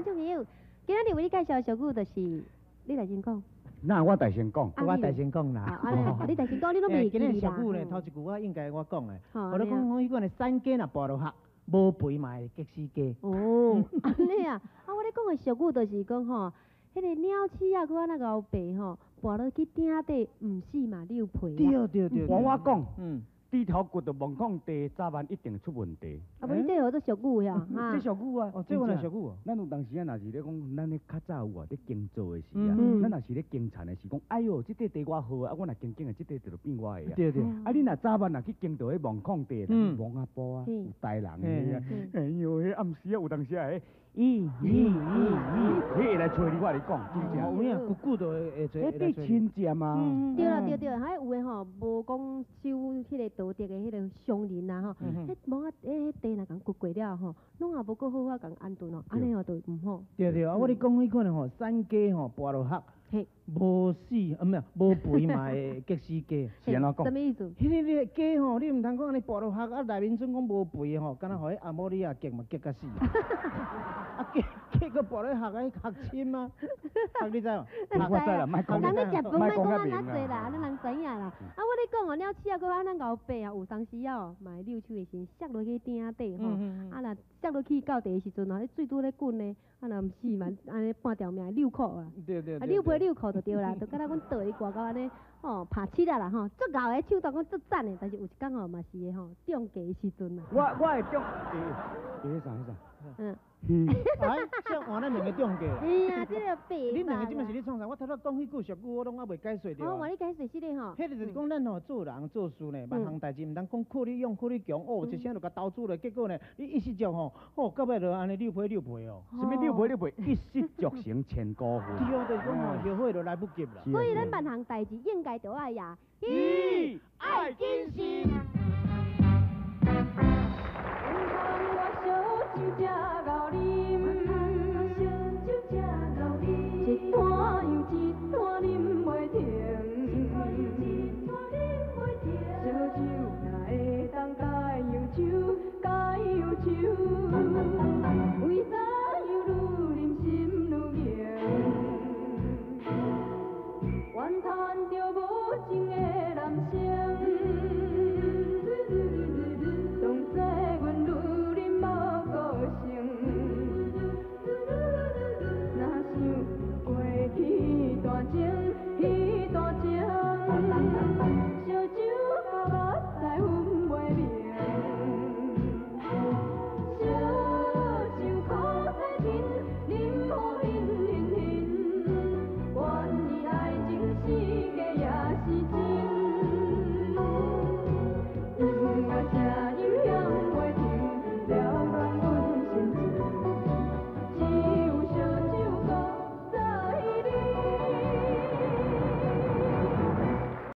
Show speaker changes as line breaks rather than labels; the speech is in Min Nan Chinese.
觀眾朋友，今仔日為你介紹的俗語就是，你來先講。
那我代先講。
我代先講啦。
啊，你代先講，你攏袂記
今日
啦。
俗語呢，頭一句我應該我講的。
好。
我咧講講彼款的山雞若跋落礐，無肥嘛會激死雞。
哦，按呢啊，啊，我咧講的俗語就是講吼，彼個鳥鼠仔閣按怎𠢕爬吼，跋落去鼎底，毋死嘛溜皮。
對對對。
我講，豬頭骨就墓空地，早晚一定出問題。
啊，無你這號做俗語呀？
這俗語啊。
哦，這原來俗語哦。
咱有當時啊，若是咧講，咱咧較早有啊，咧耕作的時啊，咱若是咧耕田的時，講，哎喲，這塊地偌好啊，我若耕耕的，這塊地就變我的啊。啊，你若早晚若去耕著彼墓空地，墓仔埔啊，有大人的啊，哎喲，彼暗時啊，有當時啊，咦咦咦咦，彼會來揣你，我共你講，真正。
有影，久久就會會揣。
彼比親切嘛。
對啦對對，還有的吼，無講守彼個道德的彼個商人啊吼，彼墓仔彼地若共掘過了吼，攏也無閣好好共安頓哦，按呢哦就毋好。
對對，啊，我咧講彼款的吼，山雞吼跋落礐，無死啊，毋是無肥嘛會激死雞。
是按怎講？
啥物意思？
彼个你雞吼，你毋通講按呢跋落礐啊，內面準講無肥的吼，敢若予彼阿摩利亞激嘛激甲死。啊雞雞閣跋落礐啊，礐深啊，礐你知無？
我知啦，莫講。
人咧食飯莫講啊遮濟啦，咱人知影啦。啊，我咧講哦，鳥鼠仔閣按怎𠢕爬啊，有當時哦，嘛會溜手的時陣，摔落去鼎底吼，啊若摔落去到地的時陣哦，彼水拄咧滾呢，啊若毋死嘛，按呢半條命溜褲啊。
對對。
啊，溜皮溜褲就對啦，就敢若阮倒去外口按呢，吼，拍七仔啦吼，足𠢕的，唱到講足讚的，但是有一工吼嘛是會吼中計的時陣啦。
我我會中，欸，彼啥彼啥？
哎，像換咱兩个中計啦。
哎呀，這个白。
恁兩個這擺是咧創啥？我頭拄講彼句俗語，我攏猶未解釋著。
哦，換你解釋這个吼。
彼个就是講咱吼做人做事呢，萬項代誌毋通講靠你勇靠你強，哦，一聲就共投資咧，結果呢，你一失足吼，哦，到尾就按呢溜皮溜皮哦。
啥物溜皮溜皮？一失足成千古恨。
對啊，就是講吼，後悔就來不及啦。
所以咱萬項代誌應該著愛呀，
一愛謹慎。